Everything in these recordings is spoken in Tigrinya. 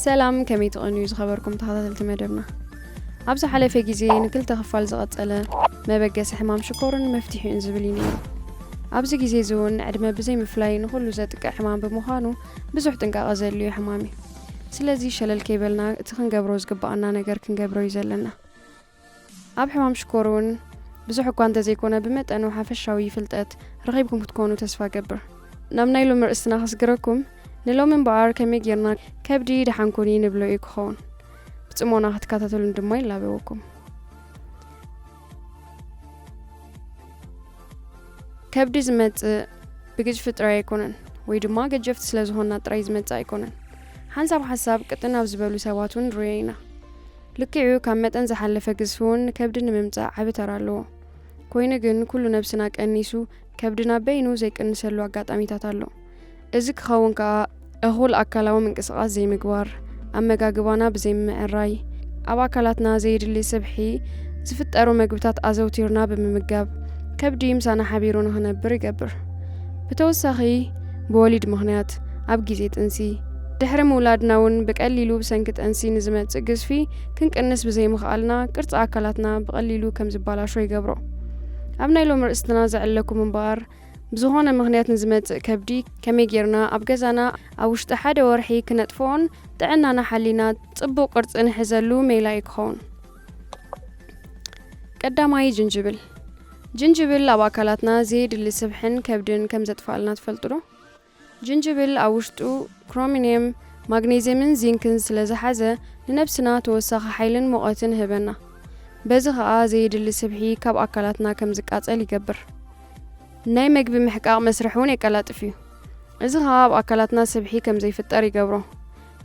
ሰላም፣ ከመይ ትቐንዩ ዝኸበርኩም ተኸታተልቲ መደብና? ኣብ ዝሓለፈ ግዜ ንክልተ ክፋል ዝቐጸለ መበገሲ ሕማም ሽኮርን መፍትሒኡን ዝብል እዩ ነይሩ። ኣብዚ ግዜ እዚ እውን ዕድመ ብዘይ ምፍላይ ንኹሉ ዘጥቅዕ ሕማም ብምዃኑ ብዙሕ ጥንቃቐ ዘድልዮ ሕማም እዩ። ስለዚ ሸለል ከይበልና እቲ ክንገብሮ ዝግብኣና ነገር ክንገብሮ እዩ ዘለና። ኣብ ሕማም ሽኮር እውን ብዙሕ እኳ እንተዘይኮነ ብመጠኑ ሓፈሻዊ ፍልጠት ረኺብኩም ክትኮኑ ተስፋ ገብር። ናብ ናይ ሎሚ ርእስትና ከስግረኩም፣ ንሎሚ እምበኣር ከመይ ጌርና ከብዲ ደሓን ኩኒ ንብሎ እዩ ክኸውን። ብጽሞና ክትከታተሉን ድማ ይላበወኩም። ከብዲ ዝመጽእ ብግጅፊ ጥራይ ኣይኮነን፣ ወይ ድማ ገጀፍቲ ስለ ዝኾንና ጥራይ ዝመጽእ ኣይኮነን። ሓንሳብ ሓንሳብ ቅጥን ኣብ ዝበሉ ሰባት እውን ንርእዮ ኢና። ልክዑ ካብ መጠን ዝሓለፈ ግዝፊ እውን ንከብዲ ንምምጻእ ዓቢ ተራ ኣለዎ። ኮይኑ ግን ኩሉ ነብስና ቀኒሱ ከብድና በይኑ ዘይቅንሰሉ ኣጋጣሚታት ኣሎ። እዚ ክኸውን ከኣ እኹል ኣካላዊ ምንቅስቓስ ዘይምግባር፣ ኣመጋግባና ብዘይምምዕራይ፣ ኣብ ኣካላትና ዘየድሊ ስብሒ ዝፍጠሩ መግብታት ኣዘውቲርና ብምምጋብ ከብዲ ምሳና ሓቢሩ ንኽነብር ይገብር። ብተወሳኺ ብወሊድ ምኽንያት፣ ኣብ ግዜ ጥንሲ፣ ድሕሪ ምውላድና እውን ብቀሊሉ ብሰንኪ ጥንሲ ንዝመጽእ ግዝፊ ክንቅንስ ብዘይምኽኣልና ቅርጺ ኣካላትና ብቐሊሉ ከም ዝባላሾ ይገብሮ። ኣብ ናይ ሎሚ ርእስትና ዘዕለኩም እምበኣር ብዝኾነ ምኽንያት ንዝመጽእ ከብዲ ከመይ ጌርና ኣብ ገዛና ኣብ ውሽጢ ሓደ ወርሒ ክነጥፍኦን ጥዕናና ሓሊና ጽቡቕ ቅርጺ ንሕዘሉ ሜላ እዩ ክኸውን። ቀዳማይ ጅንጅብል። ጅንጅብል ኣብ ኣካላትና ዘየድሊ ስብሕን ከብድን ከም ዘጥፋልና ትፈልጡ ዶ? ጅንጅብል ኣብ ውሽጡ ክሮሚንየም፣ ማግኔዝየምን ዚንክን ስለ ዝሓዘ ንነብስና ተወሳኺ ሓይልን ሙቐትን ይህበና። በዚ ኸኣ ዘየድሊ ስብሒ ካብ ኣካላትና ከም ዝቃጸል ይገብር። ናይ መግቢ ምሕቃቕ መስርሕ እውን የቀላጥፍ እዩ። እዚ ኸኣ ኣብ ኣካላትና ስብሒ ከም ዘይፍጠር ይገብሮ።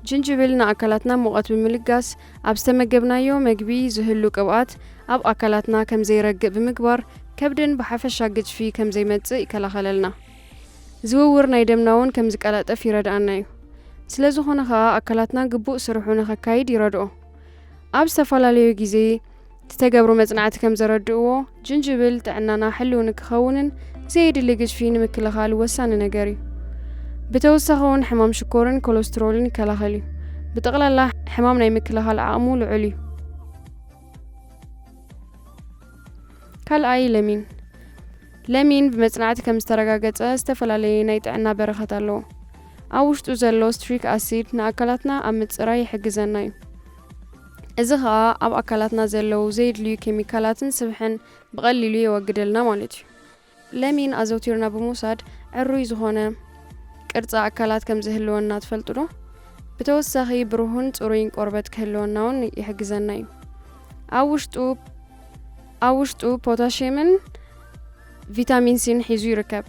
ጅንጅብል ንኣካላትና ሙቐት ብምልጋስ ኣብ ዝተመገብናዮ መግቢ ዝህሉ ቅብኣት ኣብ ኣካላትና ከም ዘይረግእ ብምግባር ከብድን ብሓፈሻ ግጅፊ ከም ዘይመጽእ ይከላኸለልና። ዝውውር ናይ ደምና እውን ከም ዝቀላጠፍ ይረድኣና እዩ። ስለ ዝኾነ ኸኣ ኣካላትና ግቡእ ስርሑ ንኸካይድ ይረድኦ። ኣብ ዝተፈላለዩ ግዜ ዝተገብሩ መጽናዕቲ ከም ዘረድእዎ ጅንጅብል ጥዕናና ሕልው ንክኸውንን ዘየድሊ ግጅፊ ንምክልኻል ወሳኒ ነገር እዩ። ብተወሳኺ እውን ሕማም ሽኮርን ኮለስትሮልን ይከላኸል እዩ። ብጠቕላላ ሕማም ናይ ምክልኻል ዓቕሙ ልዑል እዩ። ካልኣይ ለሚን። ለሚን ብመጽናዕቲ ከም ዝተረጋገጸ ዝተፈላለየ ናይ ጥዕና በረኸት ኣለዎ። ኣብ ውሽጡ ዘሎ ስትሪክ ኣሲድ ንኣካላትና ኣብ ምጽራይ ይሕግዘና እዩ። እዚ ኸኣ ኣብ ኣካላትና ዘለዉ ዘየድልዩ ኬሚካላትን ስብሕን ብቐሊሉ የወግደልና ማለት እዩ። ለሚን ኣዘውቲርና ብምውሳድ ዕሩይ ዝኾነ ቅርጺ ኣካላት ከም ዝህልወና ትፈልጡ ዶ? ብተወሳኺ ብሩህን ጽሩይን ቆርበት ክህልወና እውን ይሕግዘና እዩ። ኣብ ውሽጡ ኣብ ውሽጡ ፖታሽየምን ቪታሚን ሲን ሒዙ ይርከብ።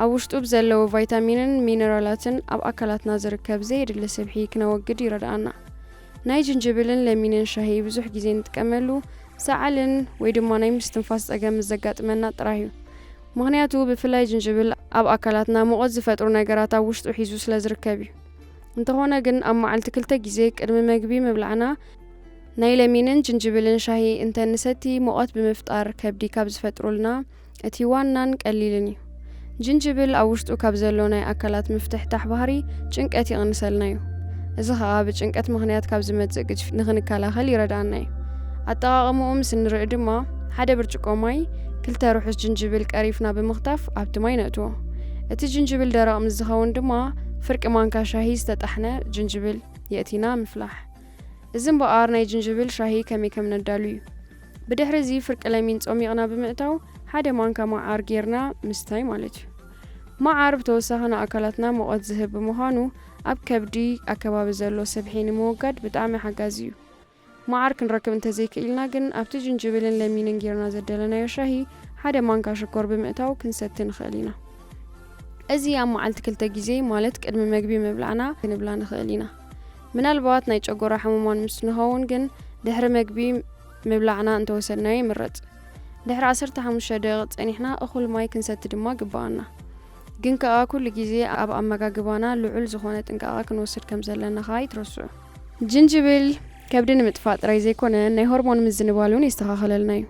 ኣብ ውሽጡ ብዘለዉ ቫይታሚንን ሚነራላትን ኣብ ኣካላትና ዝርከብ ዘየድሊ ስብሒ ክነወግድ ይረድኣና። ናይ ጅንጅብልን ለሚንን ሻሂ ብዙሕ ግዜ ንጥቀመሉ ሰዓልን ወይ ድማ ናይ ምስትንፋስ ጸገም ምስ ዘጋጥመና ጥራይ እዩ። ምኽንያቱ ብፍላይ ጅንጅብል ኣብ ኣካላትና ሙቐት ዝፈጥሩ ነገራት ኣብ ውሽጡ ሒዙ ስለ ዝርከብ እዩ። እንተኾነ ግን ኣብ መዓልቲ ክልተ ግዜ ቅድሚ መግቢ ምብላዕና ናይ ለሚንን ጅንጅብልን ሻሂ እንተ ንሰቲ ሙቐት ብምፍጣር ከብዲ ካብ ዝፈጥሩልና እቲ ዋናን ቀሊልን እዩ። ጅንጅብል ኣብ ውሽጡ ካብ ዘሎ ናይ ኣካላት ምፍትሕታሕ ባህሪ ጭንቀት ይቕንሰልና እዩ። እዚ ኸኣ ብጭንቀት ምኽንያት ካብ ዝመጽእ ግጅፍ ንኽንከላኸል ይረድኣና እዩ። ኣጠቓቕምኡ ምስ እንርኢ ድማ ሓደ ብርጭቆ ማይ፣ ክልተ ርሑስ ጅንጅብል ቀሪፍና ብምኽታፍ ኣብቲ ማይ ነእትዎ። እቲ ጅንጅብል ደረቕ ምስ ዝኸውን ድማ ፍርቂ ማንካ ሻሂ ዝተጣሕነ ጅንጅብል የእቲና ምፍላሕ። እዚ እምበኣር ናይ ጅንጅብል ሻሂ ከመይ ከም ነዳሉ እዩ። ብድሕሪ እዚ ፍርቂ ለሚን ጾሚቕና ብምእታው ሓደ ማንካ መዓር ጌርና ምስታይ ማለት እዩ። መዓር ብተወሳኺ ንኣካላትና ሙቐት ዝህብ ብምዃኑ ኣብ ከብዲ ኣከባቢ ዘሎ ስብሒ ንምውጋድ ብጣዕሚ ሓጋዚ እዩ። መዓር ክንረክብ እንተዘይክኢልና ግን ኣብቲ ጅንጅብልን ለሚንን ጌርና ዘደለናዮ ሻሂ ሓደ ማንካ ሽኮር ብምእታው ክንሰቲ ንኽእል ኢና። እዚ ኣብ መዓልቲ ክልተ ግዜ ማለት ቅድሚ መግቢ ምብላዕና ክንብላ ንኽእል ኢና። ምናልባት ናይ ጨጎራ ሕሙማን ምስ ንኸውን ግን ድሕሪ መግቢ ምብላዕና እንተወሰድናዮ ይምረጽ። ድሕሪ ዓሰርተ ሓሙሽተ ደቂቕ ጸኒሕና እኹል ማይ ክንሰቲ ድማ ግብኣና። ግን ከኣ ኩሉ ግዜ ኣብ ኣመጋግባና ልዑል ዝኾነ ጥንቃቐ ክንወስድ ከም ዘለና ከኣ ኣይትረስዑ። ጅንጅብል ከብዲ ንምጥፋእ ጥራይ ዘይኮነ ናይ ሆርሞን ምዝንባል እውን የስተኻኽለልና እዩ።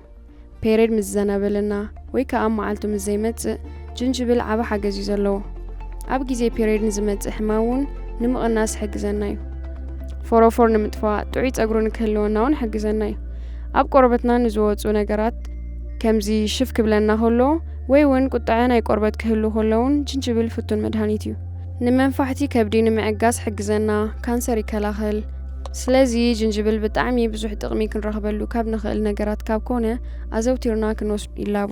ፔሬድ ምስ ዘናበለና ወይ ከኣ ኣብ መዓልቱ ምስ ዘይመጽእ ጅንጅብል ዓቢ ሓገዝ እዩ ዘለዎ። ኣብ ግዜ ፔሬድ ንዝመጽእ ሕማም እውን ንምቕናስ ይሕግዘና እዩ። ፎሮፎር ንምጥፋእ፣ ጥዑይ ጸጉሪ ንክህልወና እውን ይሕግዘና እዩ። ኣብ ቆርበትና ንዝወጹ ነገራት ከምዚ ሽፍ ክብለና ከሎ ወይ እውን ቁጥዐ ናይ ቆርበት ክህሉ ከሎ እውን ጅንጅብል ፍቱን መድሃኒት እዩ። ንመንፋሕቲ ከብዲ ንምዕጋስ ይሕግዘና፣ ካንሰር ይከላኸል። ስለዚ ጅንጅብል ብጣዕሚ ብዙሕ ጥቕሚ ክንረኽበሉ ካብ ንኽእል ነገራት ካብ ኮነ ኣዘውቲርና ክንወስዶ ይላቦ።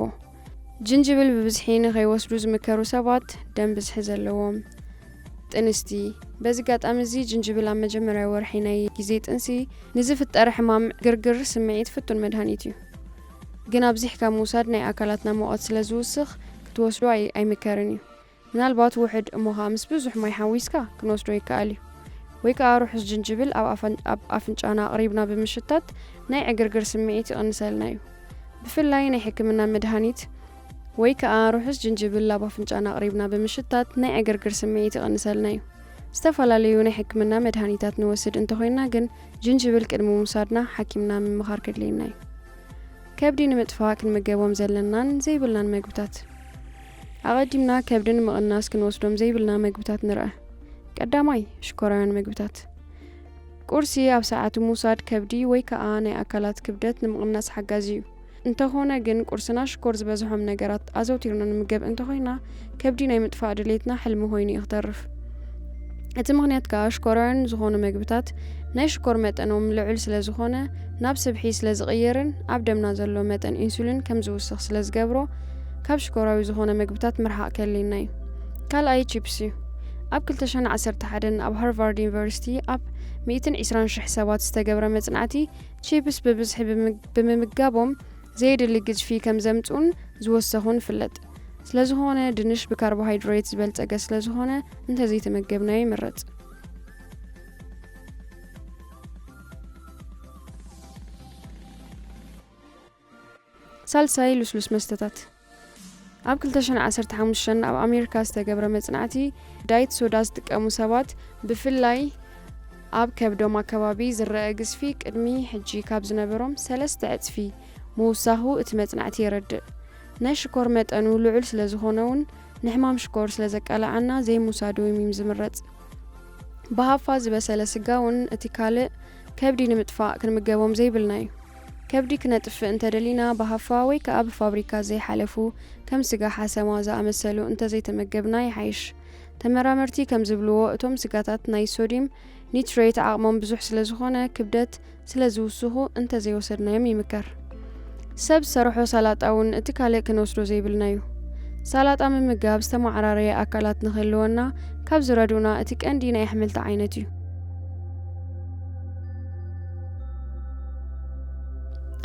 ጅንጅብል ብብዝሒ ንኸይወስዱ ዝምከሩ ሰባት ደም ብዝሒ ዘለዎም፣ ጥንስቲ። በዚ ኣጋጣሚ እዚ ጅንጅብል ኣብ መጀመርያ ወርሒ ናይ ግዜ ጥንሲ ንዝፍጠር ሕማም ግርግር ስምዒት ፍቱን መድሃኒት እዩ። ግን ኣብዚሕካ ምውሳድ ናይ ኣካላትና ሙቐት ስለ ዝውስኽ ክትወስዶ ኣይ-፣ ኣይምከርን እዩ። ምናልባት ውሑድ እሞ ኸኣ ምስ ብዙሕ ማይ ሓዊስካ ክንወስዶ ይከኣል እዩ። ወይ ከኣ ርሑስ ጅንጅብል ኣብ ኣፈን-፣ ኣብ ኣፍንጫና ኣቕሪብና ብምሽታት ናይ ዕግርግር ስምዒት ይቕንሰልና እዩ። ብፍላይ ናይ ሕክምና መድሃኒት ወይ ከኣ ርሑስ ጅንጅብል ኣብ ኣፍንጫና ኣቕሪብና ብምሽታት ናይ ዕግርግር ስምዒት ይቕንሰልና እዩ። ዝተፈላለዩ ናይ ሕክምና መድሃኒታት ንወስድ እንተኾይንና ግን ጅንጅብል ቅድሚ ምውሳድና ሓኪምና ምምኻር ከድልየና እዩ። ከብዲ ንምጥፋእ ክንምገቦም ዘለናን ዘይብልናን መግብታት። ኣቐዲምና ከብዲ ንምቕናስ ክንወስዶም ዘይብልና መግብታት ንርኣ። ቀዳማይ፣ ሽኮራውያን መግብታት። ቁርሲ ኣብ ሰዓቱ ምውሳድ ከብዲ ወይ ከኣ ናይ ኣካላት ክብደት ንምቕናስ ሓጋዚ እዩ። እንተኾነ ግን ቁርስና ሽኮር ዝበዝሖም ነገራት ኣዘውቲርና ንምገብ እንተኾይና ከብዲ ናይ ምጥፋእ ድሌትና ሕልሚ ኮይኑ እዩ ክተርፍ። እቲ ምኽንያት ከኣ ሽኮራውያን ዝኾኑ መግብታት ናይ ሽኮር መጠኖም ልዑል ስለ ዝኾነ ናብ ስብሒ ስለ ዝቕየርን ኣብ ደምና ዘሎ መጠን ኢንሱሊን ከም ዝውስኽ ስለ ዝገብሮ ካብ ሽኮራዊ ዝኾነ መግብታት ምርሓቕ ከድልየና እዩ። ካልኣይ ቺፕስ እዩ። ኣብ ክልተ ሽሕን ዓሰርተ ሓደን ኣብ ሃርቫርድ ዩኒቨርሲቲ ኣብ ሚእትን ዕስራን ሽሕ ሰባት ዝተገብረ መጽናዕቲ ቺፕስ ብብዝሒ ብምግ-፣ ብምምጋቦም ዘየድሊ ግዝፊ ከም ዘምጽኡን ዝወሰኹን ይፍለጥ። ስለ ዝኾነ ድንሽ ብካርቦሃይድሬት ዝበልጸገ ስለ ዝኾነ እንተዘይተመገብናዮ ይምረጽ። ሳልሳይ ልስሉስ መስተታት። ኣብ ክልተ ሽሕን ዓሰርተ ሓሙሽተን ኣብ ኣሜሪካ ዝተገብረ መጽናዕቲ ዳይት ሶዳ ዝጥቀሙ ሰባት ብፍላይ ኣብ ከብዶም ኣከባቢ ዝረአ ግዝፊ ቅድሚ ሕጂ ካብ ዝነበሮም ሰለስተ ዕጽፊ ምውሳኹ እቲ መጽናዕቲ የረድእ። ናይ ሽኮር መጠኑ ልዑል ስለ ዝኾነ እውን ንሕማም ሽኮር ስለ ዘቃልዓና ዘይምውሳዱ እዩ ዝምረጽ። ብሃፋ ዝበሰለ ስጋ እውን እቲ ካልእ ከብዲ ንምጥፋእ ክንምገቦም ዘይብልና እዩ። ከብዲ ክነጥፍእ እንተደሊና ብሃፋ ወይ ከኣ ብፋብሪካ ዘይሓለፉ ከም ስጋ ሓሰማ ዝኣመሰሉ እንተዘይተመገብና ይሓይሽ። ተመራመርቲ ከም ዝብልዎ እቶም ስጋታት ናይ ሶዲም ኒትሬት ዓቕሞም ብዙሕ ስለ ዝኾነ ክብደት ስለ ዝውስኹ እንተዘይወሰድናዮም ይምከር። ሰብ ዝሰርሖ ሳላጣ እውን እቲ ካልእ ክንወስዶ ዘይብልና እዩ። ሳላጣ ምምጋብ ዝተመዓራረየ ኣካላት ንክህልወና ካብ ዝረድኡና እቲ ቀንዲ ናይ ኣሕምልቲ ዓይነት እዩ።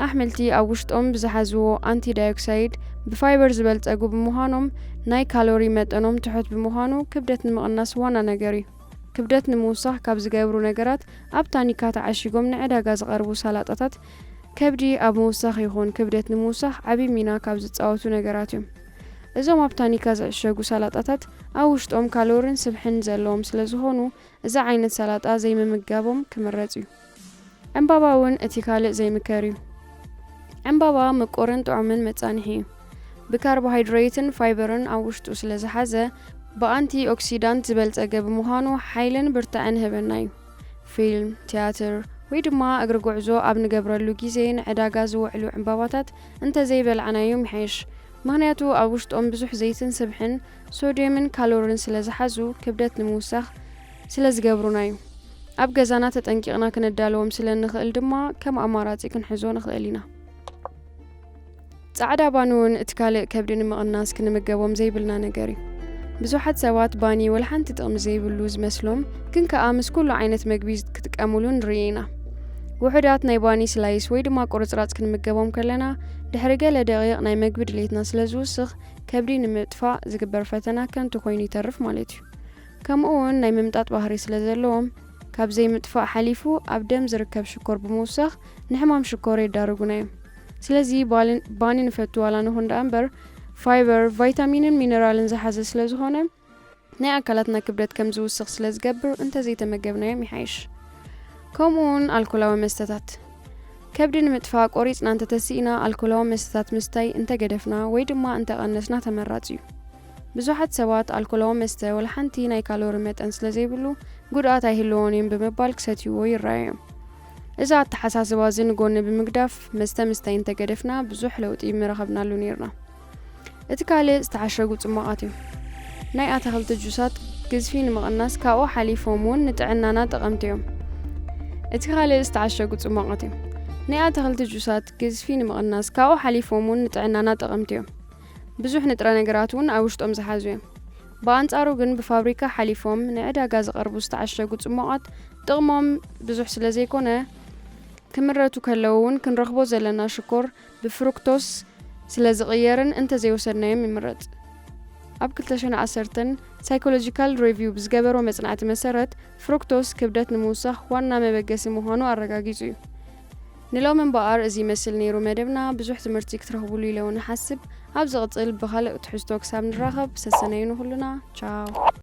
ኣሕምልቲ ኣብ ውሽጦም ብዝሓዝዎ ኣንቲ ዳይኦክሳይድ ብፋይበር ዝበልጸጉ ብምዃኖም ናይ ካሎሪ መጠኖም ትሑት ብምዃኑ ክብደት ንምቕናስ ዋና ነገር እዩ። ክብደት ንምውሳኽ ካብ ዝገብሩ ነገራት ኣብ ታኒካ ተዓሺጎም ንዕዳጋ ዝቐርቡ ሳላጣታት ከብዲ ኣብ ምውሳኽ ይኹን ክብደት ንምውሳኽ ዓቢ ሚና ካብ ዝጻወቱ ነገራት እዮም። እዞም ኣብ ታኒካ ዝዕሸጉ ሳላጣታት ኣብ ውሽጦም ካሎሪን ስብሕን ዘለዎም ስለ ዝኾኑ እዚ ዓይነት ሳላጣ ዘይምምጋቦም ክምረጽ እዩ። ዕምባባ እውን እቲ ካልእ ዘይምከር እዩ። ዕምባባ ምቁርን ጥዑምን መጻንሒ እዩ። ብካርቦሃይድሬትን ፋይበርን ኣብ ውሽጡ ስለ ዝሓዘ ብኣንቲ ኦክሲዳንት ዝበልጸገ ብምዃኑ ሓይልን ብርታዕን ይህበና እዩ። ፊልም፣ ትያትር ወይ ድማ እግሪ ጉዕዞ ኣብ ንገብረሉ ግዜ ንዕዳጋ ዝውዕሉ ዕምባባታት እንተዘይበላዕናዮም ይሓይሽ። ምኽንያቱ ኣብ ውሽጦም ብዙሕ ዘይትን ስብሕን ሶድየምን ካሎሪን ስለ ዝሓዙ ክብደት ንምውሳኽ ስለ ዝገብሩና እዩ። ኣብ ገዛና ተጠንቂቕና ክነዳልዎም ስለ እንኽእል ድማ ከም ኣማራጺ ክንሕዞ ንኽእል ኢና። ጻዕዳ ባኒ እውን እቲ ካልእ ከብዲ ንምቕናስ ክንምገቦም ዘይብልና ነገር እዩ። ብዙሓት ሰባት ባኒ ወላ ሓንቲ ጥቕሚ ዘይብሉ ዝመስሎም ግን ከኣ ምስ ኩሉ ዓይነት መግቢ ክጥቀምሉ ንርኢ ኢና። ውሑዳት ናይ ባኒ ስላይስ ወይ ድማ ቁርጽራጽ ክንምገቦም ከለና ድሕሪ ገለ ደቂቕ ናይ መግቢ ድሌትና ስለ ዝውስኽ ከብዲ ንምጥፋእ ዝግበር ፈተና ከንቱ ኮይኑ ይተርፍ ማለት እዩ። ከምኡ እውን ናይ ምምጣጥ ባህሪ ስለ ዘለዎም ካብ ዘይምጥፋእ ሓሊፉ ኣብ ደም ዝርከብ ሽኮር ብምውሳኽ ንሕማም ሽኮር የዳርጉና እዮም። ስለዚ ባልን-፣ ባኒ ንፈቱ ዋላ ንኹን ደኣ እምበር ፋይበር፣ ቫይታሚንን ሚነራልን ዝሓዘ ስለ ዝኾነ ናይ ኣካላትና ክብደት ከም ዝውስኽ ስለ ዝገብር እንተዘይተመገብናዮም ይሓይሽ። ከምኡ እውን ኣልኮላዊ መስተታት። ከብዲ ንምጥፋእ ቆሪጽና እንተተሲእና ኣልኮላዊ መስተታት ምስታይ እንተገደፍና ወይ ድማ እንተቐነስና ተመራጺ እዩ። ብዙሓት ሰባት ኣልኮላዊ መስተ ወላ ሓንቲ ናይ ካሎሪ መጠን ስለ ዘይብሉ ጉድኣት ኣይህልዎን እዮም ብምባል ክሰትይዎ ይረኣዩ እዮም። እዚ ኣተሓሳስባ እዚ ንጎኒ ብምግዳፍ መስተ ምስታይ እንተገደፍና ብዙሕ ለውጢ ምረኸብናሉ ነይርና። እቲ ካልእ ዝተዓሸጉ ጽሟቓት እዮም። ናይ ኣታኽልቲ ጁሳት ግዝፊ ንምቕናስ ካብኡ ሓሊፎም እውን ንጥዕናና ጠቐምቲ እዮም። እቲ ካልእ ዝተዓሸጉ ጽሟቓት እዮም። ናይ ኣታኽልቲ ጁሳት ግዝፊ ንምቕናስ ካብኡ ሓሊፎም እውን ንጥዕናና ጠቐምቲ እዮም። ብዙሕ ንጥረ ነገራት እውን ኣብ ውሽጦም ዝሓዙ እዮም። ብኣንጻሩ ግን ብፋብሪካ ሓሊፎም ንዕዳጋ ዝቐርቡ ዝተዓሸጉ ጽሟቓት ጥቕሞም ብዙሕ ስለ ዘይኮነ፣ ክምረቱ ከለዉ እውን ክንረኽቦ ዘለና ሽኮር ብፍሩክቶስ ስለ ዝቕየርን እንተዘይወሰድናዮም ይምረጽ። ኣብ ክልተ ሽሕን ዓሰርተን ሳይኮሎጂካል ሬቪው ብዝገበሮ መጽናዕቲ መሰረት፣ ፍሩክቶስ ክብደት ንምውሳኽ ዋና መበገሲ ምዃኑ ኣረጋጊጹ እዩ። ንሎሚ እምበኣር እዚ ይመስል ነይሩ መደብና። ብዙሕ ትምህርቲ ክትረኽቡሉ ኢለ እውን እሓስብ። ኣብ ዝቕጽል ብኻልእ ትሕዝቶ ክሳብ ንራኸብ፣ ሰሰነዩ ንኹልና። ቻው።